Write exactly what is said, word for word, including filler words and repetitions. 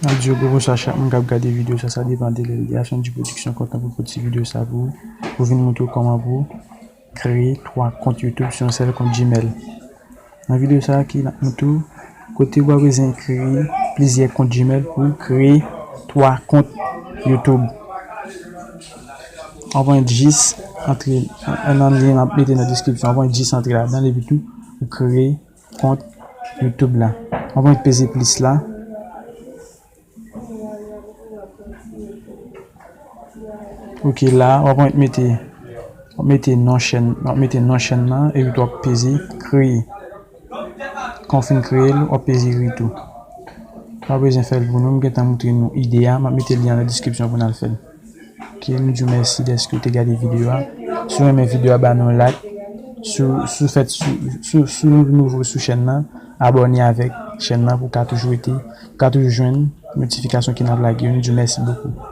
Mwen di w bonswa chak moun k ap gade videyo sa, sa depann de lè l ye. Aswandi Production kontan pou pote ti videyo sa pou ou, pou vin montre w kòman pou kreye twa kont YouTube sou yon sèl kont Gmail. Nan videyo sa ki n ap montre w kote w ap bezwen kreye plizyè kont Gmail pou kreye twa kont YouTube. W ap jis antre nan lyen m ap mete nan deskripsyon, w ap jis antre ladan epi tou ou kreye kont YouTube la. W ap peze plis la. Ok, la, w ap mete, w ap mete non chèn, w ap mete non chèn nan, epi w ap peze kreye. Kan w fin kreye l, w ap peze retour. Pa bezwen fè l pou nou, m gentan montre nou ide a, m ap mete lyen an nan deskripsyon pou n al fè l. Ok, nou di w mèsi dèske w te gade videyo a. Si w renmen videyo a, ba nou yon like. Si w, si w fèt, si w, si w, si w nouvo sou chèn nan, abòne avèk chèn nan pou w ka toujou rete, pou w ka toujou jwenn notifikasyon ke n ap lage yo. Nou di w mèsi bokou.